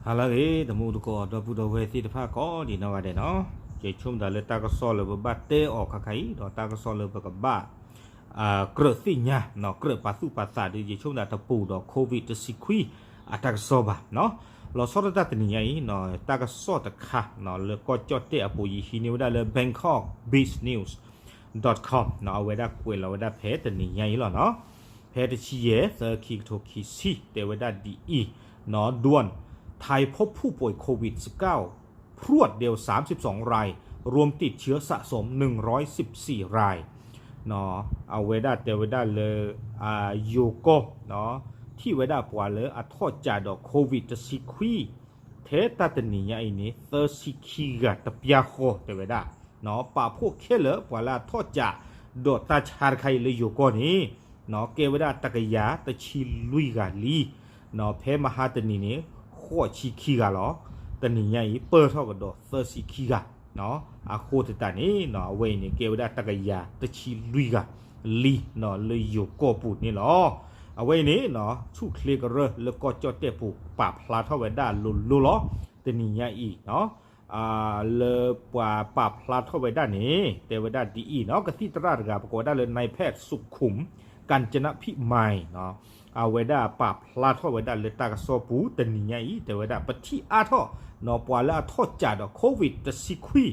ဟါလၢအဂ့ၤ တမူတကိး ဒီပုၢ်ဒီဝဲၢ်သ့ၣ်တဖၣ်ကိးဒံးနီၢ်ဂၤဒဲးနီၤ, ယဆိကမိၣ်သးလၢတၢ်ကစီၣ်လၢပဘၣ်တဲအီၤခါခါအံၤ ဒီးတၢ်ကစီၣ်လၢပကဘၣ် ကြၢးသ့ၣ်ညါ ကြၢးပာ်သူၣ်ပာ်သးဒီး ယဆိကမိၣ်သးတပူၤဒီး COVID တဆံခွံ အတၢ်ကစီၣ်ဘၣ်နီၤ. လီၤဆီဒၣ်တၢ်တနံၤညါအံၤ တၢ်ကစီၣ်တခါ လၢကီၢ်ကၠီၣ်တဲၣ်အပူၤ ယဟံးန့ၢ်ဝဲဒၣ်လၢ Bangkok Business dot com နီၤ, အဝဲဒၣ်ကွဲးလီၤဝဲဒၣ်ဖဲတနံၤညါအံၤလီၤနီၤ. ဖဲတဆံယဲၢ် သၢ ခံကထိခံဆံ တဲဝဲဒၣ်ဒ်အံၤနီၤ, ด่วน ไทยพบผู้ป่วยโควิดสิบเก้าพรวดเดียวสามสิบสองราย รวมติดเชื้อสะสมหนึ่งร้อยสิบสี่ราย အဝဲဒၣ်တဲဝဲဒၣ်လၢ ယိၤကီၢ် ထံၣ်ဝဲဒၣ်ပှၤလၢအထီၣ်ကးဒီး COVID တဆံခွံ ထဲတၢ်တနံၤညါအံၤန့ၣ် သၢဆံခံဂၤတပျၢ်ဃီတဲဝဲဒၣ်, ပာ်ဖှိၣ်ခဲလၢာ်ပှၤလၢအထီၣ်ကး ဒီးတၢ်ဆါတခါအံၤလၢယိၤကီၢ်န့ၣ် ကဲဝဲဒၣ်တကယၤတဆံလွံၢ်ဂၤလံ, ဖဲမဟါတနံၤန့ၣ် ဃိးဆံခံဂၤလီၤ, တနံၤညါအံၤ ပၢၢ်ထီၣ်ကဒီးသၢဆံခံဂၤ အဃိသတးန့ၣ် အဝဲအံၤန့ၣ် ကဲဝဲဒၣ်တကယၤတဆံလွံၢ်ဂၤလံ လၢယိၤကီၢ်ပူၤန့ၣ်လီၤ. အဝဲအံၤန့ၣ် ဆူၣ်ချ့ကရၢလၢကီၢ်ကၠီၣ်တဲၣ်ပူၤ ပာ်ဖျါထီၣ်ဝဲဒၣ်လိၤလိၤလီၤ. တနံၤညါအံၤ လၢပှၤပာ်ဖျါထီၣ်ဝဲဒၣ်န့ၣ် တဲဝဲဒၣ်ဒ်အံၤနီၤ, ကသံၣ်သရၣ်တဂၤ ပကိးဝဲဒၣ်လၢ นายแพทย์สุขุม กาญจนพิมาย အဝဲဒၣ်ပာ်ဖျါထီၣ်ဝဲဒၣ်လၢတၢ်ကစီၣ်ပူၤ တနံၤညါအံၤ တဲဝဲဒၣ် ပထံၣ်အါထီၣ် ပှၤလၢအထီၣ်ကးဒီး COVID တဆံခွံ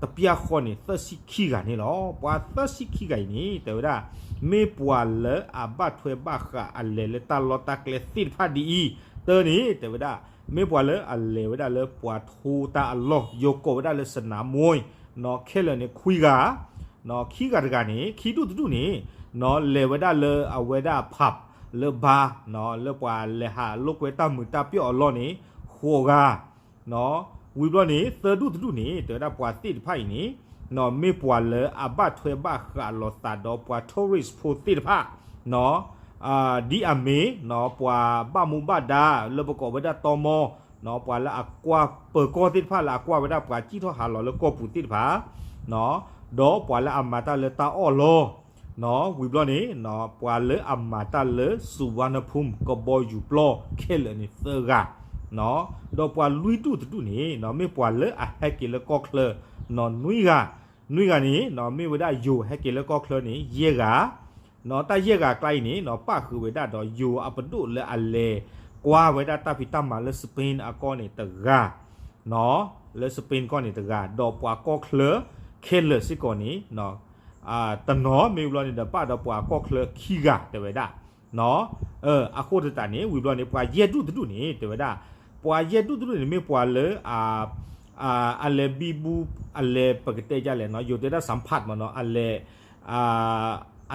တပျၢ်ဃီန့ၣ် သၢဆံခံဂၤန့ၣ်လီၤ. ပှၤသၢဆံခံဂၤအံၤန့ၣ် တဲဝဲဒၣ် မ့ၢ်ပှၤလၢအဘၣ်ထွဲဘၣ်ဃးအလဲၤလၢတၢ်လီၢ်တၢ်ကျဲသ့ၣ်တဖၣ်ဒ်အံၤ, တၢန့ၣ် တဲဝဲဒၣ် မ့ၢ်ပှၤလၢအလဲၤဝဲဒၣ်လၢပှၤထိတၢ်အလီၢ် ယိၤကိးဝဲဒၣ်လၢ สนามมวย ခဲလၢာ်န့ၣ် ခွံဂၤ ခံဂၤတဂၤန့ၣ် ခံဒူၣ်တဒူၣ်န့ၣ် လဲၤဝဲဒၣ်လၢအဝဲဒၣ် pub လၢ bar လၢပှၤလဲၤဟးလိာ်ကွဲတၢ်မုာ်တၢ်ပျီၣ်အလီၢ်န့ၣ် ဃိးဂၤ ဝံၤဘျီန့ၣ် သၢဒူၣ်တဒူၣ်န့ၣ် တဲဝဲဒၣ်ပှၤသ့ၣ်တဖၣ်အံၤန့ၣ် မ့ၢ်ပှၤလၢအဘၣ်ထွဲဘၣ်ဃးလိာ်သးဒီးပှၤ tourist ဖိသ့ၣ်တဖၣ် ဒ်အမ့ၢ် ပှၤဘၣ်မူဘၣ်ဒါ လၢပကိးဝဲဒၣ် ตม ပှၤလၢအကွၢ်ပၢၤကီၢ်သ့ၣ်တဖၣ် လၢအကွၢ်ဝဲဒၣ်ပှၤစံၣ်ထီၣ်ဟးလီၤလၢကီၢ်ပူၤသ့ၣ်တဖၣ် ဒီးပှၤလၢအမၤတၢ်လၢတၢ်အီၣ်လီၢ် ဝံၤဘျီန့ၣ် ပှၤလၢအမၤတၢ်လၢ สุวรรณภูมิ ကဘီယူၤပျီ ခဲလၢာ်န့ၣ်သၢဂၤ ဒီးပှၤလွံၢ်ဒူၣ်တဒူၣ်န့ၣ် မ့ၢ်ပှၤလၢအဟဲက့ၤလၢကီၢ်ချၢ နွံဂၤ, နွံဂၤန့ၣ် မ့ၢ်ဝဲဒၣ်ယိၤဟဲက့ၤလၢကီၢ်ချၢန့ၣ် ယဲၢ်ဂၤ တၢ်ယဲၢ်ဂၤအကျါအံၤန့ၣ် ပၣ်ဃုာ်ဝဲဒၣ်ဒီးယိၤအပဒိၣ်လၢအလဲၤကွၢ်ဝဲဒၣ်တၢ်ဖံးတၢ်မၤလၢ Spain အကီၢ်န့ၣ်တဂၤ လၢ Spain ကီၢ်န့ၣ်တဂၤ ဒီးပှၤကီၢ်ချၢခဲလၢာ်စ့ၢ်ကီးန့ၣ် တနီၤမ့ၢ်ဝံၤဘျီန့ၣ်ဒီး ပၣ်ဒီးပှၤကီၢ်ချၢခံဂၤတဲဝဲဒၣ် အဃိသတးန့ၣ် ဝံၤဘျီန့ၣ် ပှၤယဲၢ်ဒူၣ်တဒူၣ်န့ၣ် တဲဝဲဒၣ် ပှၤယဲၢ်ဒူၣ်တဒူၣ်န့ၣ် မ့ၢ်ပှၤလၢ အလဲၤဘံဘူ အလဲၤပကတဲဒ်လဲၣ်နီၤ ယိၤတဲဒၣ် สัมผัส မ့ၢ်နီၤ အလဲၤ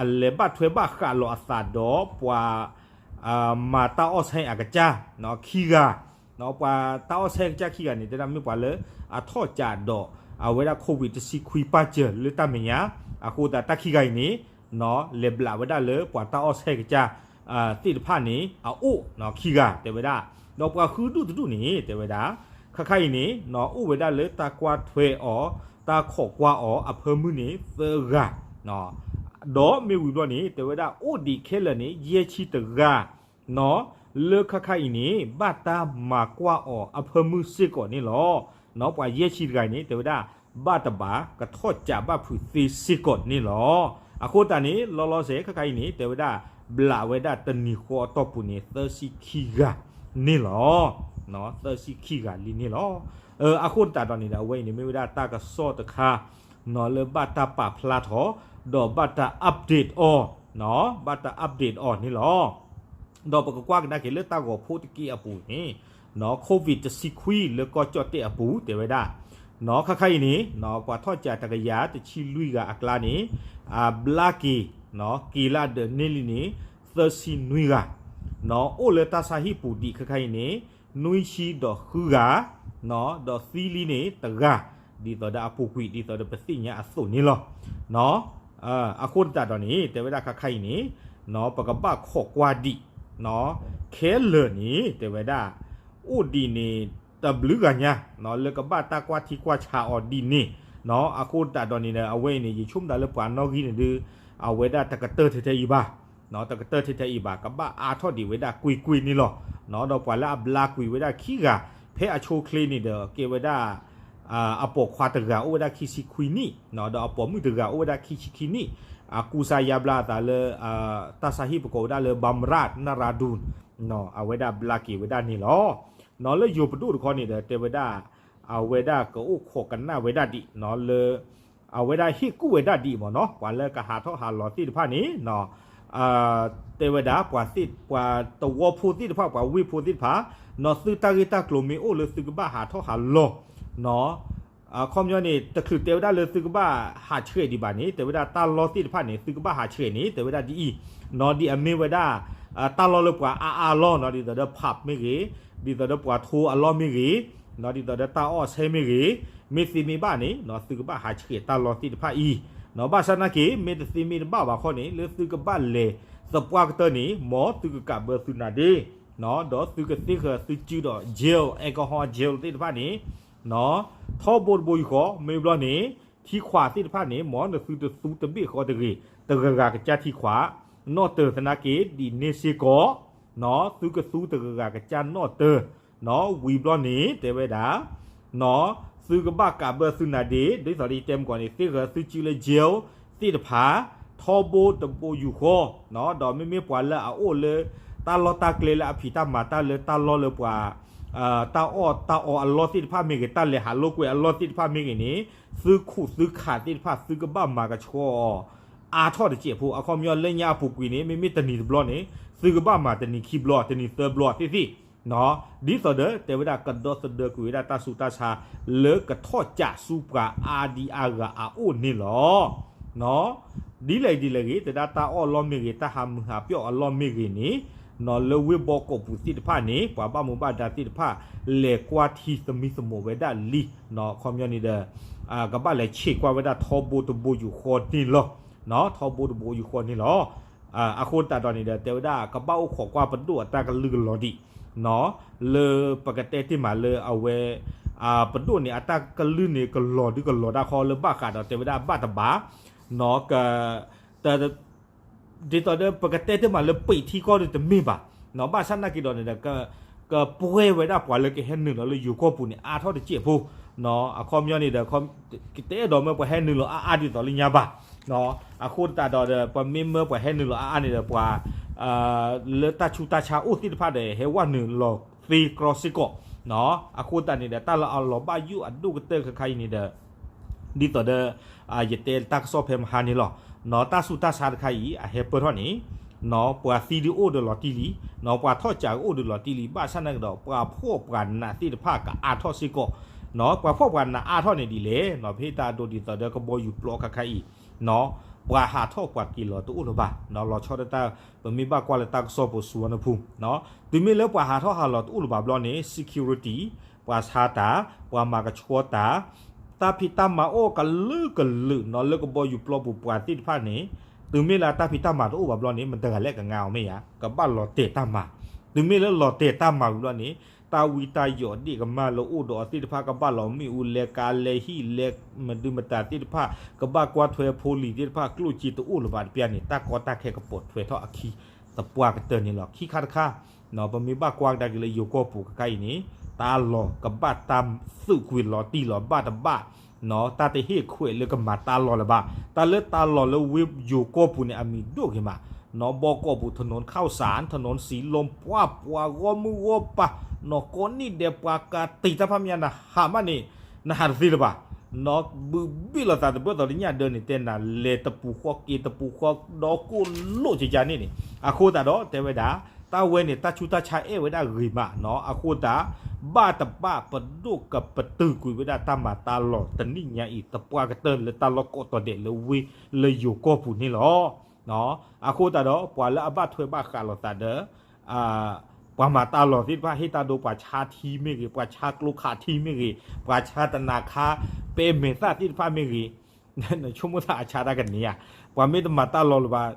အလဲၤဘၣ်ထွဲဘၣ်ဃးလိာ်အသးဒီးပှၤ မၤတၢ်အီၣ်ဆဲအကစၢ် ခံဂၤ ပှၤတၢ်အီၣ်ဆဲအကစၢ်ခံဂၤန့ၣ် တဲဒၣ်မ့ၢ်ပှၤလၢအထီၣ်ကးဒီး အဝဲဒၣ် COVID တဆံခွံပၢ်စၢၤလၢတၢ်မဲာ်ညါ အဃိသတးတၢ်ခံဂၤအံၤန့ၣ် လဲၤဘျးဝဲဒၣ်လၢပှၤတၢ်အီၣ်ဆဲကစၢ် သ့ၣ်တဖၣ်န့ၣ် အအိၣ်ခံဂၤတဲဝဲဒၣ် ဒီးပှၤဃုဒူၣ်တဒူၣ်န့ၣ် တဲဝဲဒၣ် ခါခါအံၤန့ၣ် အိၣ်ဝဲဒၣ်လၢတၢ်ကွၢ်ထွဲအီၤ တၢ်ခိးကွၢ်အီၤအဖၢမုၢ်န့ၣ်သၢဂၤ ဒီးမ့ၢ်ဝံၤဘျီန့ၣ် တဲဝဲဒၣ် အိၣ်ဒံးခဲလၢာ်န့ၣ် ယဲၢ်ဆံတဂၤ လၢခါခါအံၤန့ၣ် ဘၣ်တၢ်မၤကွၢ်အီၤအဖၢမုၢ်စ့ၢ်ကီးန့ၣ်လီၤ. ပှၤယဲၢ်ဆံတဂၤအံၤန့ၣ် တဲဝဲဒၣ် ဘၣ်တဘၣ်ကထီၣ်ကးဘၣ်ဖုးသ့စ့ၢ်ကီးန့ၣ်လီၤ. အဃိသတးန့ၣ် လီၤလီၤဆဲးခါခါအံၤန့ၣ် တဲဝဲဒၣ် ဘျးဝဲဒၣ်တနံၤဃီအတီၢ်ပူၤန့ၣ် သၢဆံခံဂၤန့ၣ်လီၤ. သၢဆံခံဂၤလံန့ၣ်လီၤ. အဃိသတးဒီးန့ၣ်ဒီး အဝဲအံၤန့ၣ်မ့ၢ်ဝဲဒၣ်တၢ်ကစီၣ်တခါ လၢဘၣ်တၢ်ပာ်ဖျါထီၣ် ဒီးဘၣ်တၢ် update အီၤ ဘၣ်တၢ် update အီၤန့ၣ်လီၤ. ဒီးပကကွၢ်ကဒါက့ၤလၢတၢ်ဂီၤဖိတက့ၢ်အပူၤန့ၣ် COVID တဆံခွံလၢကီၢ်ကၠီၣ်တဲၣ်အပူၤ တဲဝဲဒၣ် ခါခါအံၤန့ၣ် ပှၤထီၣ်ကးတကယၤတဆံလွံၢ်ဂၤအကျါန့ၣ် အဘျါက့ၤ က့ၤလၢဒီးန့ၢ်လံန့ၣ် သၢဆံနွံဂၤ အိၣ်လၢတၢ်ဆါဟံၣ်ပူၤဒံးခါခါအံၤန့ၣ် နွံဆံဒီးဃုဂၤ ဒီးသံလံန့ၣ်တဂၤ ဒ်သိးဒီးအပူၤကွံာ် ဒ်သိးဒီးပသ့ၣ်ညါအသိးန့ၣ်လီၤ. အဃိသတးဒီးန့ၣ် တဲဝဲဒၣ်ခါခါအံၤန့ၣ် ပကဘၣ်ခိးကွၢ်ဒံး ခဲလၢာ်န့ၣ် တဲဝဲဒၣ် အိၣ်ဒံးန့ၣ် တဘျုးဂၤညါ လၢကဘၣ်တၢ်ကွၢ်ထံကွၢ်ဆးအီၤဒ်န့ၣ် အဃိသတးဒီးန့ၣ်ဒီး အဝဲအံၤန့ၣ် ယဆိကမိၣ်တၢ်လၢပှၤနီၣ်ဂံၢ်န့ၣ်ဒုး အဝဲဒၣ်တကတၢၢ်ထဲထဲအံၤဘၣ် တကတၢၢ်ထဲထဲအံၤဘၣ် ကဘၣ်အါထီၣ်ဒံးဝဲဒၣ်ကွ့ၢ်ကွ့ၢ်န့ၣ်လီၤ. ဒီးပှၤလၢအဘျါကွံာ်ဝဲဒၣ်ခံဂၤ ဖဲအဆိအချ့န့ၣ်ဒီး ကဲဝဲဒၣ် အပိာ်ခွါတဂၤအိၣ်ဝဲဒၣ်ခံဆံခွံနံၣ် ဒီးအပိာ်မုၣ်တဂၤအိၣ်ဝဲဒၣ်ခံဆံခံနံၣ် အကူစါယါဘျါအသးလၢ တၢ်ဆါဟံၣ်ပကိးဝဲဒၣ်လၢ ဘၣ်မရၣ် နရၣ်ဒူၣ် အဝဲဒၣ်ဘျါက့ၤဝဲဒၣ်န့ၣ်လီၤ. လၢယိၤပဒိၣ်တခီန့ၣ်ဒီး တဲဝဲဒၣ် အဝဲဒၣ်ကအိၣ်ခိးကနၣ်ဝဲဒၣ်ဒံး လၢ အဝဲဒၣ်ဟ့ၣ်ကူၣ်ဝဲဒၣ်ဒံးမ့ၢ်နီၤ ပှၤလၢကဟးထီၣ်ဟးလီၤသ့ၣ်တဖၣ်န့ၣ် တဲဝဲဒၣ် ပှၤသ့ၣ် ပှၤသဝီဖိသ့ၣ်တဖၣ် ပှၤဝ့ၢ်ဖိသ့ၣ်တဖၣ် နီၢ်သုတၢ်ဂ့ၢ်တၢ်ကျိၤမ့ၢ်အိၣ်လၢသုကဘၣ်ဟးထီၣ်ဟးလီၤ အခီပညီန့ၣ် တချုးတဲဝဲဒၣ်လၢသုကဘၣ်ဟးဆှဲးဒံးဘၣ်န့ၣ် တဲဝဲဒၣ်တၢ်လီၢ်သ့ၣ်တဖၣ်န့ၣ် သုကဘၣ်ဟးဆှဲးန့ၣ် တဲဝဲဒၣ်ဒ်အံၤ နီၢ်ဒ်အမ့ၢ်ဝဲဒၣ် တၢ်လီၢ်လၢပှၤအါအါလီၢ်နီၢ် ဒ်သိးဒီး pub မ့ၢ်ဂ့ၤ ဒ်သိးဒီးပှၤထိအလီၢ်မ့ၢ်ဂ့ၤ နီၢ်ဒ်သိးဒီးတၢ်အီၣ်ဆဲမ့ၢ်ဂ့ၤ မ့ၢ်သ့မ့ၢ်ဘၣ်န့ၣ် သုကဘၣ်ဟးဆှဲးတၢ်လီၢ်သ့ၣ်တဖၣ်အံၤ ဘၣ်ဆၣ်နာ်က့ မ့ၢ်တသ့မ့ၢ်တဘၣ်ဘၣ်ခီန့ၣ် လၢသုကဘၣ်လဲၤသပှၢ်ကတၢၢ်န့ၣ် မ်သုကကးဘၢသုနါဒ့ ဒီးသုကသ့ဃၢၤသုစုဒီး gel alcohol gel သ့ၣ်တဖၣ်န့ၣ် ထီဘိတဘိယူၢ်ဃီ မ့ၢ်ဘျီန့ၣ် ထံခွးသ့ၣ်တဖၣ်န့ၣ် မ်နသုတသူတဘ့ၣ်ဃီတဂ့ၤ တဂၤဂၤကစၢ်ထံခွး နီၣ်တၢၤသနာ်က့ ဒ်န့ၣ်စ့ၢ်ကီး သုကသူတဂၤဂၤကစၢ်နီၣ်တၢၤ ဝံၤဘျီန့ၣ် တဲဝဲဒၣ် သုကဘၣ်ကးဘၢသုနါဒ့ ဒ်သိးဒီးယတဲမုၢ်ကီၢ်န့ၣ် သ့ဃၢၤသုစုလၢ gel သ့ၣ်တဖၣ် ထီဘိတဘိယူၢ်ဃီ ဒီးမ့မ့ၢ်ပှၤလၢအအိၣ်လၢ တၢ်လီၢ်တၢ်ကျဲလၢအဖံးတၢ်မၤတၢ်လၢတၢ်လီၢ်လၢပှၤ တၢ်အီၣ်တၢ်အီအလီၢ်သ့ၣ်တဖၣ်မ့ၢ်ဂ့ၤ တၢ်လဲၤဟးလိာ်ကွဲအလီၢ်သ့ၣ်တဖၣ်မ့ၢ်ဂ့ၤန့ၣ် သုခူၣ်သုခးသ့ၣ်တဖၣ် သုကဘၣ်မၤကဆှီအီၤ အါထီၣ်တစဲးဖိ အခီပညီလၢညါအပူၤကွံာ်န့ၣ် မ့မ့ၢ်တနံၤတဘျီန့ၣ် သုကဘၣ်မၤတနံၤခံဘျီ တနံၤသၢဘျီသ့ၣ်သ့ၣ် ဒ်သိးဒီး တဲဝဲဒၣ်ကဒီသဒၢကွံာ်ဝဲဒၣ်တၢ်ဆူးတၢ်ဆါ လၢကထီၣ်ကးဆူပှၤအါဒံအါဂၤအအိၣ်န့ၣ်လီၤ. ဒ်လဲၣ်ဒ်လဲၣ်ဂ့ၤ တဲဒၣ်တၢ်အီၣ်လီၢ်မ့ၢ်ဂ့ၤ တၢ်ဟးမုာ်ဟးပျီၣ်အလီၢ်မ့ၢ်ဂ့ၤန့ၣ် လၢဝ့ၢ်ဘီကီၢ်ပူၤသ့ၣ်တဖၣ်န့ၣ် ပှၤဘၣ်မူဘၣ်ဒါသ့ၣ်တဖၣ် လဲၤကွၢ်ထံသမံသမိးဝဲဒၣ်လံ အခီပညီန့ၣ်ဒီး ကဘၣ်လဲၤဆံးကွၢ်ဝဲဒၣ်ထီဘိတဘိယူၢ်ဃီန့ၣ်လီၤ. ထီဘိတဘိယူၢ်ဃီန့ၣ်လီၤ. အဃိသတးဒီးန့ၣ်ဒီး တဲဝဲဒၣ်ကဘၣ်အိၣ်ခိးကွၢ်ပဒိၣ်အတၢ်ကလုၢ်ကလီၤဒံး လၢပကတဲတ့ၢ်မးလၢအဝဲ ပဒိၣ်န့ၣ် အတၢ်ကလုၢ်န့ၣ် ကလီၤဒုကလီၤဒၣ်ဃီလၢဘၣ်ဃးဒီးတဲဝဲဒၣ်ဘၣ်တဘၣ် က ဒ်သိးဒီးပကတဲတ့ၢ်မးလၢပံာ်ထံကီၢ်ဒုတမ့ၢ်ဘၣ် ဘၣ်ဆၣ်နာ်က့ဒီးန့ၣ်ဒီး ကပှဲၤဝဲဒၣ်ပှၤလၢကဟဲနုာ်လီၤလၢယိၤကီၢ်ပူၤန့ၣ် အါထီၣ်တစဲးဖိ အခီပညီန့ၣ်ဒီး တအဲၣ်ဒိးမၢပှၤဟဲနုာ်လီၤအါအါဒ်သိးလၢညါဘၣ်. အဃိသတးဒီး ပမ့ၢ်မၢပှၤဟဲနုာ်လီၤအါအါန့ၣ်ဒီး ပှၤ လၢတၢ်ဆူးတၢ်ဆါအိၣ်သ့ၣ်တဖၣ်ဒီး ဟဲဝဲနုာ်လီၤသ့ကြီစ့ၢ်ကီး အဃိသတးန့ၣ်ဒီး တၢ်လၢအလီၤဘၣ်ယိၣ်အဒိၣ်ကတၢၢ်ခဲခါအံၤန့ၣ်ဒီး ဒ်သိးဒီး ယတဲတၢ်ကစီၣ်ဖဲမဟါန့ၣ်လီၤ. တၢ်ဆူးတၢ်ဆါတခါအံၤ အဟဲပၢၢ်ထီၣ်န့ၣ် ပှၤသံဒုအိၣ်ဒီးလီၤတံၢ်လံ, ပှၤထီၣ်ကးအိၣ်ဒီးလီၤတံၢ်လံ, ဘၣ်ဆၣ်နာ်က့ဒီး ပှၤဖှီၣ်ပှၤနးသ့ၣ်တဖၣ်ကအါထီၣ်စ့ၢ်ကီး, ပှၤဖှီၣ်ပှၤနးအါထီၣ်န့ၣ်ဒ်လဲၣ်, ဖဲတၢ်ဒိဒ်သိးဒီးကဘီယူၤပျီခါခါအံၤ ပှၤဟးထီၣ်ပှၤက့ၤလီၤတအိၣ်လၢၤဘၣ်, လီၤဆီဒၣ်တၢ် ပမ့ၢ်ဘၣ်ကွၢ်လၢတၢ်ကစီၣ်ပူၤ စူၤဝါနဖူ, တုၤမ့ၢ်လၢပှၤဟးထီၣ်ဟးလီၤတအိၣ်လၢၤဘၣ်ဘျီန့ၣ် security ပှၤဆါတၢ်, ပှၤမၤကဆှီတၢ်, တၢ်ဖံးတၢ်မၤအိၣ်ကလုာ်ကလုာ်နီၤ လၢကဘီယူၤပျီပူၤပှၤသ့ၣ်တဖၣ်န့ၣ်, တုၤမ့ၢ်လၢတၢ်ဖံးတၢ်မၤတအိၣ်ဘၣ်ဘျီန့ၣ် မတၤတဂၤလဲၣ်ကငါအီၤမ့ၢ်ဧါ, ကဘၣ်လီၤတဲာ်တၢ်မၤ, တုၤမ့ၢ်လၢလီၤတဲာ်တၢ်မၤဝံၤဘျီန့ၣ် တၢ်ဝံတၢ်ယိးဒ့ၣ်ကမၢ်လၢအိၣ်ဒီးအီၤသ့ၣ်တဖၣ် ကဘၣ်လီၤမ့ၣ်အူလဲကါလဲဟံၣ်လဲမဒုမတၤသ့ၣ်တဖၣ်, ကဘၣ်ကွၢ်ထွဲဖိလံၤသ့ၣ်တဖၣ် ကျိၣ်စ့တအိၣ်လၢၤဘၣ်တပျၢ်န့ၣ် တၢ်ကီတၢ်ခဲကပိာ်ထွဲထီၣ်အခံ သပှၢ်ကတၢၢ်န့ၣ်လီၤ. ခံခါတခါ ပမ့ၢ်ဘၣ်ကွၢ်ကဒါက့ၤလၢယိၤကီၢ်ပူၤခဲခါအံၤန့ၣ် တၢ်လီၢ်ကဘၣ်တၢ်သုးကွံာ်လီၤတံၢ်လီၤဘၣ်တဘၣ်, တၢ်တဟ့ၣ်ခွဲးလၢကမၤတၢ်လီၢ်လၢၤဘၣ်, တၢ်လၢတၢ်လီၢ်လၢဝ့ၢ်ယိၤကီၢ်ပူၤန့ၣ် အမံၤဒိၣ်က့ၤမး, နီၢ်ဘီကီၢ်ပူၤ ถนนข้าวสาร ถนนสีลม ပှၤပှၤဂီၢ်မုၢ်ဂီၢ်ပၤ, နီၢ်ကိးနံၣ်ဒဲးပှၤကးတံာ်တၢ်ဖးမံၤ နဟးမးန့ၣ် နဟးတသ့လၢၤဘၣ်, နီၢ်ဘုးဘ့ၣ်လိာ်သးတဘျီသိးလၢညၣ်ဒၢန့ၣ် တဲနၤလဲၤတပူၤဃီက့ၤတပူၤဃီဒီးကိၣ်လိၣ်ကကန့ၣ်န့ၣ်, အဃိသတးဒီးတဲဝဲဒၣ် တၢ်ဝဲန့ၣ် တၢ်ဆူးတၢ်ဆါအဲၣ်ဝဲဒၣ်ဂ့ၤမးနီၤ, အဃိသတး ဘၣ်တဘၣ်ပဒိၣ်ကပတုာ်ကွံာ်ဝဲဒၣ်တၢ်မၤတၢ်လီၢ်တနံၣ်ညါအံၤ သပှၢ်ကတၢၢ်လၢတၢ်လီၢ်ကိးတီၤဒဲးလၢဝ့ၢ်လၢယိၤကီၢ်ပူၤန့ၣ်လီၤ. အဃိသတးဒီး ပှၤလၢအဘၣ်ထွဲဘၣ်ဃးလိာ်သးဒီး ပှၤမၤတၢ်လီၢ်သ့ၣ်တဖၣ် ဟ့ၣ်တၢ်ဒိပှၤဆါထံမ့ၢ်ဂ့ၤ, ပှၤဆါကျိခးထံမ့ၢ်ဂ့ၤ, ပှၤဆါတနၤခါ ပဲမဲာ်သၣ်သ့ၣ်တဖၣ်မ့ၢ်ဂ့ၤ, နဆိကမိၣ်သးအဆါတၢ်ကန့ၢ်ဧါ, ပှၤမ့ၢ်တမၤတၢ်လီၢ်လၢၤဘၣ်,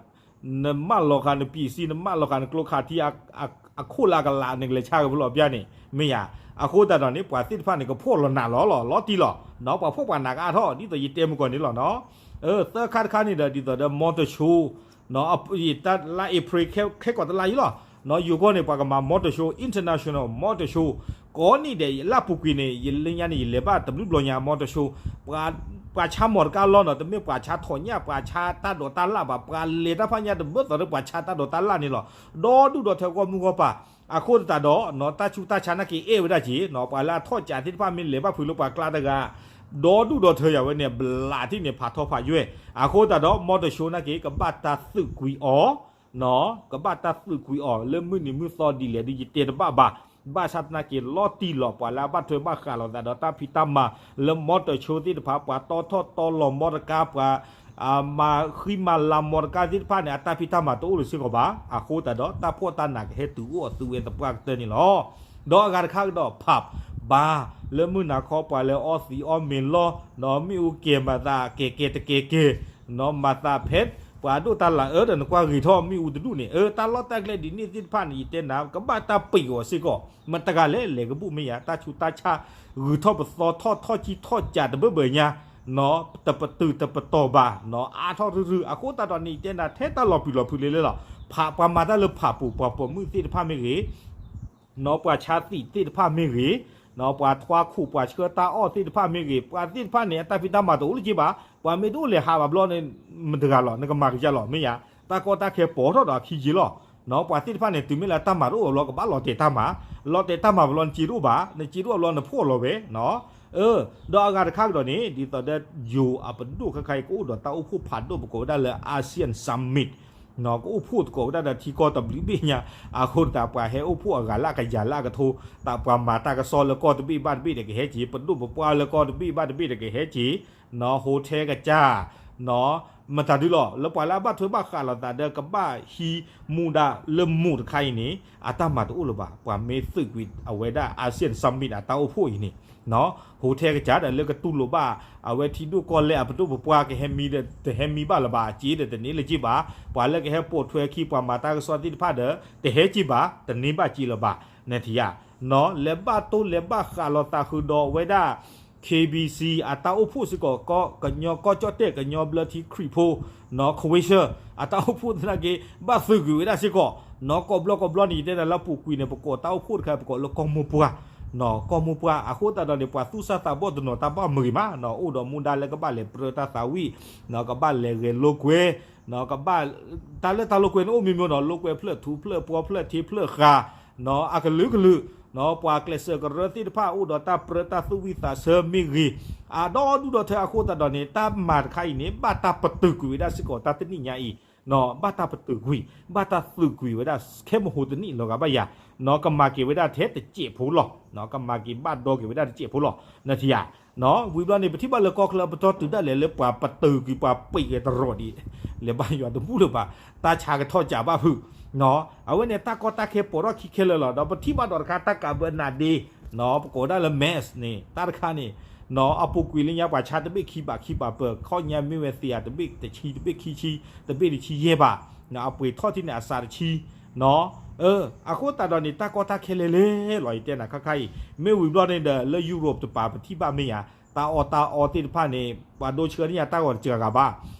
နမၢလီၤဃာ်နပံးစံ နမၢလီၤဃာ်နကျိခးထံ အခိၣ်လၢအကလး နကလဲၤဆါက့ၤဖဲလဲၣ်ပျၢ်န့ၣ် မ့ၢ်ဧါ, အဃိသတးဒီးန့ၣ် ပှၤသ့ၣ်တဖၣ်န့ၣ် ကဖှီၣ်လီၤနးလီၤလီၤလီၤတံၢ်လီၤ, နီၢ်ပှၤဖှီၣ်ပှၤနးကအါထီၣ် ဒ်သိးယတဲမုၢ်ကီၢ်န့ၣ်လီၤနီၤ, သၢခါတခါန့ၣ်ဒီး ဒ်သိးဒီး motor show တလါအ့ဖြ့ၣ် ခဲကိာ်တလါအံၤလီၤ, နီၢ်ယိၤကီၢ်န့ၣ် ပှၤကမၤ motor show, international motor show, ကိးနံၣ်ဒဲး လၢအပူၤကွံာ်န့ၣ် ယလၢညါန့ၣ် ယလဲၤဘၣ်တဘျုးဘျီညါ မီတၡိ, ပှၤဆါမီၢ်တကါလီၤနီၤ, တမ့ၢ်ပှၤဆါထိၣ်ညၣ် ပှၤဆါတၢ်ဒိးတၢ်လၣ်ဘၣ်, ပှၤလဲၤတၢ်ဖၣ်ညါတဘၢၣ်သိးလၢပှၤဆါတၢ်ဒိးတၢ်လၣ်န့ၣ်လီၤ. ဒီဒူၣ်ဒီထၢဂီၢ်မုၢ်ဂီၢ်ပၤ, အဃိသတးဒီး တၢ်ဆူးတၢ်ဆါနာ်က့ၤအဲၣ်ဝဲဒၣ်က့ၤနီၤ, ပှၤလၢအထီၣ်ကးသ့ၣ်တဖၣ်မ့ၢ်လဲၤဘၣ်ဖုးလၢပှၤကျါတဂၤ ဒီဒူၣ်ဒီထၢယၤဝဲန့ၣ် ဘျးထံၣ်န့ၣ် ဖးထီဖးယွဲၢ်, အဃိသတးဒီး မီတၡိနာ်က့ၤ ကဘၣ်တၢ်သုးကွံာ်အီၤ ကဘၣ်တၢ်သုးကွံာ်အီၤ လၢမုၢ်နံၤမုၢ်သီဒ်လဲၣ်ဒီး ယတဲတဘၣ်ဘၣ်, ဘၣ်ဆၣ်သနာ်က့ၤ လီၤတံၢ်လီၤ ပှၤလၢအဘၣ်ထွဲဘၣ်ဃးလိာ်သးဒီးတၢ်ဖံးတၢ်မၤ လၢမီတၢ်ဆိသ့ၣ်တဖၣ် ပှၤတီထီၣ်တီလီၤမီတကါ ပှၤ မၤဃံမၤလၤမီတကါသ့ၣ်တဖၣ်န့ၣ် အတၢ်ဖံးတၢ်မၤတအိၣ်လၢၤစ့ၢ်ကီးဘၣ်. အဃိသတးဒီး တၢ်ဖှီၣ်တၢ်နးကဟဲတုၤအိၣ်အသုးဝဲသပှၢ်ကတၢၢ်န့ၣ်လီၤ. ဒီးအဂၤတခါကဒီး pub bar လၢမုၢ်နၤခီပှၤလၢအီသံးအီမ့ၤလီၤ, မ့ၣ်အူကဲၤမၤသးကဲၤကဲၤတကဲၤကဲၤ မၤသးဖဲ ပှၤဒိၣ်တၢ်လၤအၢဒီးနကွၢ်ဂ့ၤထီၣ်မ့ၣ်အူတဒူၣ်န့ၣ် အၢ တၢ်လီၢ်တၢ်ကျဲဒ်န့ၣ်သ့ၣ်တဖၣ်န့ၣ် ယတဲနၤ ကဘၣ်တၢ်ပံးအီၤစ့ၢ်ကီး, မတဂၤလဲၣ် လဲၤကဘူၣ်မ့ၢ်ယၤ တၢ်ဆူးတၢ်ဆါ ဂုၤထီၣ်ပသီထီၣ်ထီၣ်ကံထီၣ်ကးတဘၢၣ်ဘၢၣ်ညါ တပတုာ်တပတီၢ်ဘၣ်, အါထီၣ်ရုရု အဃိသတးဒီးန့ၣ် ယတဲနၤထဲတၢ်လီၤပျံၤလီၤဖုးလၢလဲၣ်လီၤ. ပှၤမၤတၢ်လၢ pub ပူၤ ပှၤပိာ်မုၣ်သ့ၣ်တဖၣ်မ့ၢ်ဂ့ၤ ပှၤဆါသံးသ့ၣ်တဖၣ်မ့ၢ်ဂ့ၤ, ပှၤထွါခိၣ်ပှၤဆှၢတၢ်အီၣ်သ့ၣ်တဖၣ်မ့ၢ်ဂ့ၤ ပှၤသ့ၣ်တဖၣ်န့ၣ် အတၢ်ဖံးတၢ်မၤတအိၣ်လၢၤက့ဘၣ်. ပှၤမ့ၢ်တအိၣ်လဲၤဟးဘၣ်ဘျီန့ၣ် မတဂၤလီၤ နကမၤကယၤလီၤ မ့ၢ်ယၤ တၢ်ကီတၢ်ခဲပိာ်ထီၣ်ဒီးအခံက့လီၤ. ပှၤသ့ၣ်တဖၣ်န့ၣ် တုၤမ့ၢ်လၢတၢ်မၤတအိၣ်ဘၣ်ဘျီ ကဘၣ်လီၤတဲာ်တၢ်မၤ, လီၤတဲာ်တၢ်မၤဘၣ်ဘျီ နစ့တအိၣ်ဘျီ နဖှီၣ်လီၤဝဲ ဒီးအဂၤတခါကဒီးန့ၣ် ဒ်သိးဒီး ယိၤအပဒိၣ်ခဲခါအံၤ ကအိၣ်ဒီးတၢ်အိၣ်ဖှိၣ်ဖးဒိၣ် ပကိးဝဲဒၣ်လၢ ASEAN Summit ကအိၣ်ဖှိၣ်သကိးဝဲဒၣ်ဒီးထံကီၢ်တဘျုးဘ့ၣ်ညါ, အဃိသတး ပှၤဟဲအိၣ်ဖှိၣ်အဂၤလၢအကယၤလၢအကထိ, သးပှၤမၤတၢ်ကစီၣ်လၢကီၢ်တဘ့ၣ်ဘၣ်တဘ့ၣ်ဒီးကဟဲက့ၤ, ပဒိၣ်ပပှၢ်လၢကီၢ်တဘ့ၣ်ဘၣ်တဘ့ၣ်ဒီးကဟဲက့ၤ, hotel ကစၢ် မတၤဒုလီၤ လၢပှၤလၢအဘၣ်ထွဲဘၣ်ဃးလိာ်သးဒီး ကဘၣ်ဟံးမူဒါလၢမိၢ်တခါအံၤန့ၣ် အတၢ်မၤတအိၣ်လၢၤဘၣ်. ပှၤမ့ၢ်သုးကွံာ်အဝဲဒၣ် ASEAN Summit အတၢ်အိၣ်ဖှိၣ်အံၤန့ၣ် hotel ကစၢ်ဒီးလၢကတူၢ်လိာ်ဘၣ် အဝဲထံဒိၣ်ကီၢ်လဲၢ်အပဒိၣ်ပပှၢ်ကဟဲမံဒီး တဟဲမံဘၣ်လၢၤဘၣ်, အစ့ဒီးတန့ၢ်လၢၤက့ဘၣ်, ပှၤလၢကဟဲပိာ်ထွဲခံ ပှၤမၤတၢ်ကစီၣ်သ့ၣ်တဖၣ်ဒီး တဟဲက့ဘၣ်, တန့ၢ်ဘၣ်က့လၢၤဘၣ်, နထံၣ်ဧါ. လဲၤဘၣ်တိၢ်လဲၤဘၣ်ဃးလိာ်သးဃုာ်ဒီးဝဲဒၣ် KBC အတၢ်အိၣ်ဖှိၣ်စ့ၢ်ကီး ကညီကီၢ်ကၠီၣ်တဲၣ် ကညီဘျၢထံခရံာ်ဖိ နီၢ် Croatia အတၢ်အိၣ်ဖှိၣ်သနာ်က့ ဘၣ်သုးကွံာ်ဝဲဒၣ်စ့ၢ်ကီး, နီၢ် ကိးဘျီကိးဘျီန့ၣ် ယတဲနၤလၢအပူၤကွံာ်န့ၣ် ပကိးတၢ်အိၣ်ဖှိၣ်တခါ ပကိးလၢကီၢ်မိၢ်ပှၢ်, နီၢ် ကီၢ်မိၢ်ပှၢ် အဃိသတးဒီးန့ၣ် ပှၤသူၣ်စၢ်သးဘီၣ်တနီၤတၢ်ဘၣ်မုာ်ဂ့ၤမး, နီၢ် အိၣ်ဒီးမူဒါလၢကဘၣ်လဲၤပြၢတၢ်သးဝံၣ်, နီၢ် ကဘၣ်လဲၤဂဲၤလိာ်ကွဲ, နီၢ် ကဘၣ် တၢ်လၢတၢ်လိာ်ကွဲန့ၣ်အိၣ်မ့ၢ်မ့ၢ်နီၢ် လိာ်ကွဲဖျၢၣ်ထူဖျၢၣ်ပှီဖျၢၣ်ထံဖျၢၣ်ဃာ်, နီၢ် အကလုာ်ကလုာ်, နီၢ် ပှၤကျဲးစၢးကရၢသ့ၣ်တဖၣ်အိၣ်ဒီးတၢ်ပြၢတၢ်သူၣ်ဝံၣ်သးဆၢမ့ၢ်ဂ့ၤ, အဒီဒူၣ်ဒီထၢအဃိသတးဒီးန့ၣ် တၢ်မၤတခါအံၤန့ၣ် ဘၣ်တၢ်ပတုာ်ကွံာ်ဝဲဒၣ်စ့ၢ်ကီးတၢ်တနံၣ်ညါအံၤ, နီၢ် ဘၣ်တၢ်ပတုာ်ကွံာ်, ဘၣ်တၢ်သုးကွံာ်ဝဲဒၣ် ခဲမဟိတနံၣ်လီၤဂာ်ဘၣ်ယၤ, နီၢ် ကမၤက့ၤဝဲဒၣ်ထဲတစဲးဖိလီၤ, နီၢ် ကမၤက့ၤဘၣ်ဒီက့ၤဝဲဒၣ်တစဲးဖိလီၤ, နထံၣ်ဧါ. နီၢ် ဝံၤဘျီန့ၣ် ပထံၣ်ဘၣ်လၢကီၢ်ချၢပတီၢ်တုၤဒၣ်လဲာ်လၢပှၤပတုာ်ကွံာ်ပှၤပံးက့ၤတရီးဒံး, လဲၤဘၣ်ယွၤတဘူၣ်လၢၤဘၣ်, တၢ်ဆါကထီၣ်ကးဘၣ်ဖုး, နီၢ် အဝဲန့ၣ်တၢ်ကီတၢ်ခဲပိာ်ထီၣ်ခံခဲလၢာ်လီၤ. ဒီးပထံၣ်ဘၣ်ဒီးတခါတၢ်ကးဘၢနၤဒ့, နီၢ် ပကိးဒၣ်လၢ mask န့ၣ် တၢ်တခါန့ၣ်, နီၢ် အပူၤကွံာ်လၢညါပှၤဆါတဘ့ၣ်ခံဘးခံဘးပၢၢ် ခီၣ်ညါမ့ၢ်ဝဲသ့ဧါ တဘ့ၣ်တဆံ တဘ့ၣ်ခံဆံ တဘ့ၣ်တဆံယဲၢ်ဘး, နီၢ် အပှ့ၤထီၣ်ထံန့ၣ်အစးတဆံ, နီၢ် အဃိသတးဒီးန့ၣ် တၢ်ကီတၢ်ခဲလဲၤလဲၤလီၤ ယတဲနၤခါခါအံၤ, မ့ၢ်ဝံၤဘျီန့ၣ်ဒီး လၢ Europe တပၤ ပထံၣ်ဘၣ်မ့ၢ်ယၤ, တၢ်အီၣ်တၢ်အီသ့ၣ်တဖၣ်န့ၣ် ပှၤဒိဆှၢန့ၢ်ယၤတၢ်ဂီၤတစှၤဂၤဘၣ်,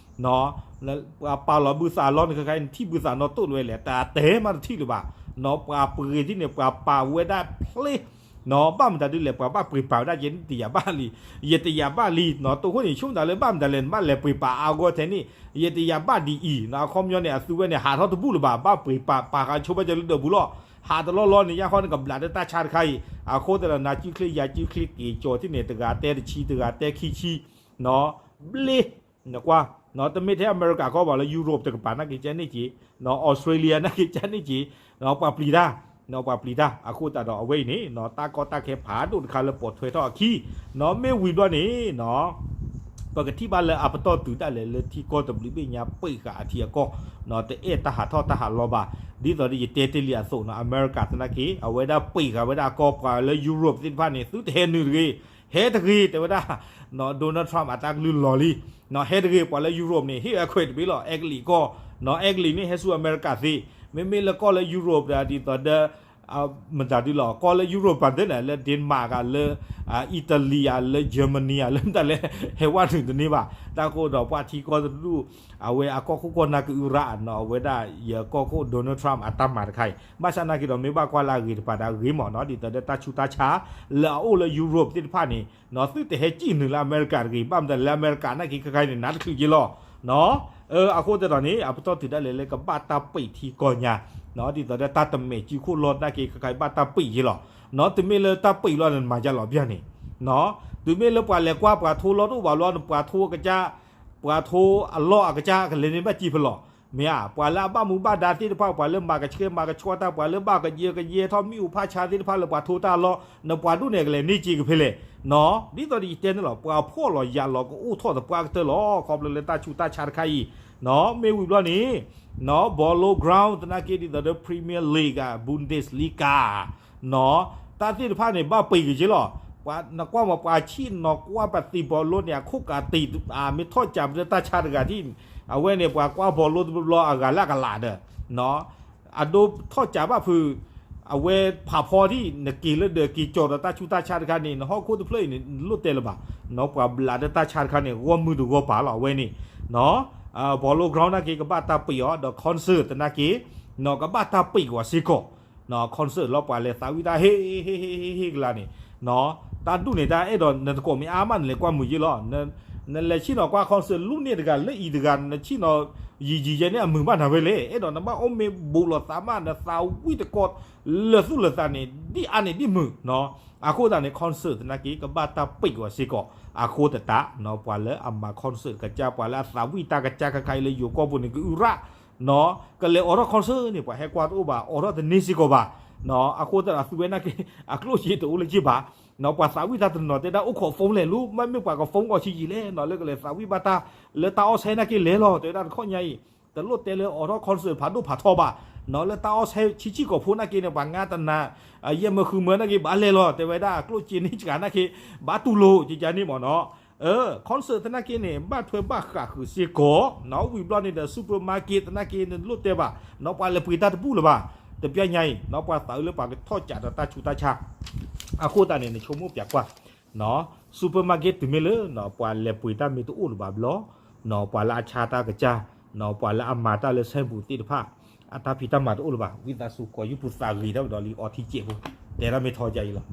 နီၢ် ပှၤပာ်လီၤဘုသးလီၤန့ၣ် ခဲခါအံၤ နထံၣ်ဘုသးနီၢ်တိၢ်လၢၤဝဲလဲၣ်, တၢ်တဲမးတထံၣ်လၢၤဘၣ်, နီၢ် ပှၤပှ့ၤထံန့ၣ် ပှၤပာ်ဝဲဒၣ်ဖျ့ နီၢ် ဘၣ်မတၤဒ်လဲၣ် ပှၤဘၣ်ပှ့ၤပာ်ဝဲဒၣ်ယဲန့ၣ်တယာ်ဘၣ်လံ, ယတယာ်ဘၣ်လံ, နီၢ် တိၢ်ခိၣ်န့ၣ် ဆိကမိၣ်တၢ်လၢဘၣ်မတၤလဲၣ် နဘၣ်လဲၤပှ့ၤပာ်အါဂီၢ်ထဲန့ၣ်, ယတယာ်ဘၣ်ဒ်အံၤ, နီၢ် အခီပညီန့ၣ် အသုဝဲန့ၣ် ဟးထီၣ်တဘူၣ်လၢၤဘၣ်, ဘၣ်ပှ့ၤပာ် ပာ်ဃာ်ဆိဘၣ်ကၢလၢဒၢးပူၤလီၤ, ဟးတလီၢ်လီၢ်န့ၣ် ယါခီန့ၣ် ကဘျးတၢ်ဆါတခါအံၤ, အဃိသတးဒီး နၤစုချ့ယၤစုချ့က့ၤကၠီၤထံန့ၣ် တဂၤတဲတဆံ တဂၤတဲခံဆံ, နီၢ် ဘျ့ နကွၢ်, နီၢ် တမ့ၢ်ထဲအမဲရကၤကီၢ်ဘၣ်လၢ Europe တကပၤနာ်က့ၤကန့ၢ်က့ၤ, နီၢ် Australia နာ်က့ၤကန့ၢ်က့ၤ, နီၢ် ပှၤပျံၤတၢ်, နီၢ် ပှၤပျံၤတၢ်, အဃိသတးဒီးအဝဲအံၤန့ၣ် နီၢ် တၢ်ကီတၢ်ခဲဖးဒိၣ်တခါလၢပိာ်ထွဲထီၣ်အခံ, နီၢ် မ့ၢ်ဝံၤဘျီန့ၣ် နီၢ် ပကထံၣ်ဘၣ်လၢအပတီၢ်တုၤဒၣ်လဲာ်လၢထံကီၢ်တဘျုးဘ့ၣ်ညါပံးဃာ်အထံအကီၢ်, နီၢ် တအဲၣ်တၢ်ဟးထီၣ်တၢ်ဟးလီၤဘၣ်, ဒ်သိးဒီးယတဲတ့ၢ်လံအသိး နီၢ် အမဲရကၤသနာ်က့ၤ အဝဲဒၣ်ပံးဃာ်ဝဲဒၣ်အကီၢ်ပှၤလၢ Europe သ့ၣ်တဖၣ်န့ၣ် သုတဟဲနုာ်တဂ့ၤ, ဟဲတဂ့ၤ တဲဝဲဒၣ်, နီၢ် Donald Trump အတၢ်ကလုၢ်လီၤလံ, နီၢ် ဟဲတဂ့ၤ ပှၤလၢ Europe န့ၣ် ဟ့ၣ်ဝဲခွဲးတဘ့ၣ်လီၤ အဲကလံးကီၢ်, နီၢ် အဲကလံးန့ၣ် ဟဲဆူအမဲရကၤသ့, မ့မ့ၢ်လၢကီၢ်လၢ Europe ဒီးဒ်သိးဒီး မတၤဒုလီၤ ကီၢ်လၢ Europe ပၤသ့ၣ်န့ၣ် လၢ Denmark ဧါ လၢ Italy ဧါ လၢ Germany ဧါ လၢမတၤလဲၣ် ဟဲဝဲနုာ်တန့ၢ်ဘၣ်. တၢ်ဃိဒီးပှၤထံကီၢ်တဒူၣ် အဝဲအကီၢ်ခိၣ်ကီၢ်နၢ်ကအုရၣ်နီၤ အဝဲဒၣ်ယကီၢ်ခိၣ် Donald Trump အတၢ်မၤတခါအံၤ ဘၣ်ဆၣ်နာ်က့ဒီး မ့ၢ်ဘၣ်ကွၢ်လၢအဂ့ၤတပၤဒီးအဂ့ၤမးနီၤ ဒ်သိးဒီးတၢ်ဆူးတၢ်ဆါ လၢအအိၣ်လၢ Europe သ့ၣ်တဖၣ်န့ၣ် သုတဟဲစံၣ်နုာ်လၢအမဲရကၤတဂ့ၤ ဘၣ်မတၤလၢအမဲရကၤနာ်က့ခဲခါအံၤန့ၣ် နါတချုးက့လီၤ အဃိသတးဒီးန့ၣ် အပတီၢ်တုၤဒၣ်လဲာ်လၢကဘၣ်တၢ်ပံးထံကီၢ်ညါ ဒ်သိးဒီးတၢ်တမဲာ်စုခိၣ်လီၢ်နာ်က့ခဲခါအံၤဘၣ်တၢ်ပံးက့လီၤ. တုၤမ့ၢ်လၢတၢ်ပံးလီၤန့ၣ် နမၤယါလီၤဘၣ်န့ၣ် တုၤမ့ၢ်လၢပှၤလဲၤကွၢ်ပှၤထိလီၢ်တအိၣ်ဘၣ်လီၤန့ၣ် ပှၤထိကစၢ် ပှၤထိအလီၢ်အကစၢ်ကလဲၤန့ၢ်ဘၣ်စ့ဖဲလဲၣ် မ့ၢ်ဧါ ပှၤလၢအဘၣ်မူဘၣ်ဒါသ့ၣ်တဖၣ် ပှၤလၢမၤကဆှဲမၤကဆှီတၢ် ပှၤလၢဘၣ်ကယၢကယဲထီၣ်မ့ၣ်အူဖးဆါသ့ၣ်တဖၣ်လၢပှၤထိတၢ်အလီၢ် နပှၤဒူၣ်န့ၣ်ကလဲၤန့ၢ်စ့ကဖဲလဲၣ် ဒ်သိးဒီးယတဲန့ၣ်လီၤ ပှၤဖှီၣ်လီၤယာ်လီၤကအိၣ်ထီၣ်သပှၢ်ကတၢၢ်လီၤ ခီဖျိလၢတၢ်ဆူးတၢ်ဆါတခါအံၤ မ့ၢ်ဝံၤဘျီန့ၣ် Bolo Ground သနာ်က့ဒ်သိးဒီး Premier League ဧါ Bundesliga တၢ်သ့ၣ်တဖၣ်န့ၣ် ဘၣ်ပံးက့ၤက့လီၤ. နကွၢ်မ့ၢ်ပှၤဆ့ၣ်နီၤကွၢ်ပသံး ball န့ၣ် အခိၣ်ကးတံာ် မ့ၢ်ထီၣ်ကးပတၢ်ဆါတဂၤထံၣ် အဝဲန့ၣ် ပှၤကွၢ် ball တဘျီဘျီအဂၤလၢအကလးဒီး အဒိထီၣ်ကးဘၣ်ဖုး အဝဲဖးဖီထံၣ် နက့ၤလၢဒၢးက့ၤကၠီၤဒီးတၢ်ဆူးတၢ်ဆါတခါန့ၣ် နဟီၣ်ခိၣ်တဖျၢၣ်အံၤန့ၣ် နလိၣ်တဲလၢၤဘၣ် ပှၤဘျးဒီးတၢ်ဆါတခါန့ၣ် ဂီၢ်မုၢ်တဂီၢ်ပၤလီၤ အဝဲန့ၣ် Polo Ground နာ်က့ကဘၣ်တၢ်ပံးအီၤ ဒီး concert သနာ်က့ ကဘၣ်တၢ်ပံးကွၢ်စ့ၢ်ကီး concert လီၤ ပှၤလဲၤသးဝံၣ်တၢ်ဟ့ၣ်ဟ့ၣ်ဟ့ၣ်ဟ့ၣ်ဟ့ၣ်ကလါန့ၣ် တၢ်ဒူၣ်န့ၣ် တၢ်အဲၣ်ဒိးနတကိးမ့ၢ်အါမး နလဲၤကွၢ်မုာ်ယ့လီၤ. နလဲၤဆ့ၣ်နီၤကွၢ် concert လူၢ်န့ၢ်တဂၤလၢအံၤတဂၤ နဆ့ၣ်နီၤ ယံာ်ယံာ်ယဲန့ၣ် အမုာ်ဘၣ်နၤဝဲလဲၣ်. အဲၣ်ဒိးနဘၣ်အိၣ်မ့ၢ်ဘူးလိာ်သးမး နသးဝံၣ်တကိး လၢာ်သူၣ်လၢာ်သးန့ၣ် ဒ်အါန့ၣ်ဒ်မုာ် အဃိသတးန့ၣ် concert သနာ်က့ ကဘၣ်တၢ်ပံးကွၢ်စ့ၢ်ကီး အဃိသတး ပှၤလၢအမၤ concert ကစၢ် ပှၤလၢအသးဝံၣ်တၢ်ကစၢ်ခဲခါအံၤလၢယိၤကီၢ်ပူၤန့ၣ် ကအုရၣ် ကလဲၤအိးထီၣ် concert န့ၣ် ပှၤဟဲကွၢ်တအိၣ်ဘၣ် အိးထီၣ်တန့ၢ်စ့ၢ်ကီးဘၣ်. အဃိသတး သုဝဲနာ်က့ အကျိၣ်စ့တအိၣ်လၢၤဘၣ်. ပှၤသးဝံၣ်တၢ်တနီၤတဲဒၣ်အိၣ်ခိး phone လဲၣ်လူ မ့မ့ၢ်ပှၤက phone ဂီၤဆံးယံာ်လဲၣ်နီၤ လၢကလဲၤသးဝံၣ်ဘၣ်တၢ် လၢတၢ်အီၣ်ဆဲနာ်က့လဲၣ်လီၤ တဲဝဲဒၣ်တခီညါအံၤ တလိၣ်တဲလၢအိးထီၣ် concert ဖးဒိၣ်ဖးထီဘၣ် လၢတၢ်အီၣ်ဆဲဆံးဆံးကိာ်ဖိနာ်က့န့ၣ် ပှၤငါတနၤ ယဲၢ်မၢဃုမၢနာ်က့ ဘၣ်လဲၤလီၤ တဲဝဲဒၣ် အကျိၣ်စ့န့ၢ်စှၤနာ်က့ ဘၣ်တူၢ်လိာ်ကကါန့ၣ်မ့ၢ်နီၤ concert သနာ်က့န့ၣ် ဘၣ်ထွဲဘၣ်ဃးဃုာ်စ့ၢ်ကီး ဝံၤဘျီန့ၣ်ဒီး supermarket သနာ်က့န့ၣ် တလိၣ်တဲဘၣ် ပှၤလဲၤပှ့ၤတၢ်တဘူၣ်လၢၤဘၣ်. တပျၢ်ညါအံၤ ပှၤသးအုးလၢပှၤကထီၣ်ကးဒီးတၢ်ဆူးတၢ်ဆါ အဃိသတးန့ၣ် နဆိကမိၣ်ပျးကွၢ် supermarket တုၤမ့ၢ်လၢ ပှၤလဲၤပှ့ၤတၢ်မ့ၢ်တအိၣ်လၢၤဘၣ်ဘျီ ပှၤလၢအဆါတၢ်ကစၢ် ပှၤလၢအမၤတၢ်လၢဆဲပူၤသ့ၣ်တဖၣ် အတၢ်ဖံးတၢ်မၤတအိၣ်လၢၤဘၣ် ဝံသးစူၤ ကိးယူၢ်ပူၤသးဂ့ၤထီၣ်ဒီးလံ အီထံကဲးဖိ တဲဒၣ်မ့ၢ်ထီကါအံၤလီၤ.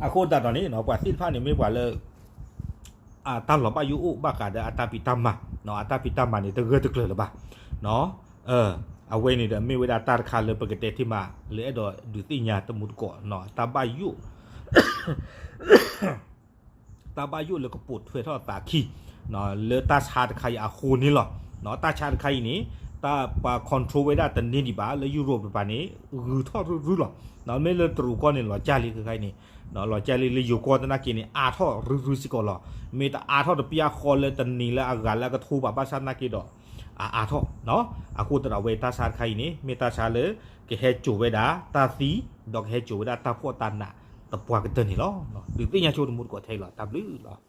အဃိသတးဒီးန့ၣ် ပှၤသ့ၣ်တဖၣ်န့ၣ်မ့ၢ်ပှၤလၢ အတၢ်လီၤဘၣ်ယိၣ်အိၣ်ဘၣ်ဃးဒီးအတၢ်ဖံးတၢ်မၤ အတၢ်ဖံးတၢ်မၤန့ၣ် တဂၢၢ်တကျၢၤလၢၤဘၣ်. အဝဲန့ၣ်ဒီးမ့ၢ်ဝဲဒၣ်တၢ်တခါလၢပကတဲတ့ၢ်မး လၢအဲၣ်ဒိးဒုးသ့ၣ်ညါတမူတကိး တၢ်ဘၣ်ယိၣ် တၢ်ဘၣ်ယိၣ်လၢကပိာ်ထွဲထီၣ်အသးခံ လၢတၢ်ဆါတခါအံၤအဃိန့ၣ်လီၤ. တၢ်ဆါတခါအံၤန့ၣ် တၢ်ပှၤ control ဝဲဒၣ်တန့ၢ်ဒံးဘၣ် လၢ Europe တပၤန့ၣ် ဂုၤထီၣ်ရုၢ်ရုၢ်လီၤ. မ့ၢ်လၢတရူးကီၢ်န့ၣ် လီၤကၢ်လံခဲခါအံၤန့ၣ် လီၤကၢ်လံလၢယိၤကီၢ်သနာ်က့န့ၣ် အါထီၣ်ရုၢ်ရုၢ်စ့ၢ်ကီးလီၤ. မ့ၢ်တအါထီၣ်တပျၢ်ဃီလၢတနံၤလၢအဂၤလၢအကထိဘၣ် ဘၣ်ဆၣ်သနာ်က့ဒီး အအါထီၣ် အဃိသတးဒီးအဝဲတၢ်ဆါတခါအံၤန့ၣ် မ့ၢ်တၢ်ဆါလၢ ကဟဲစိာ်ဝဲဒၣ်တၢ်သံ ဒီးကဟဲစိာ်ဝဲဒၣ်တၢ်ဖှီၣ်တၢ်နးသပှၢ်ကတၢၢ်န့ၣ်လီၤ. ဒုးသ့ၣ်ညါဆိတမူတကိးထဲအံၤလီၤ. တၢ်ဘျုးလီၤ.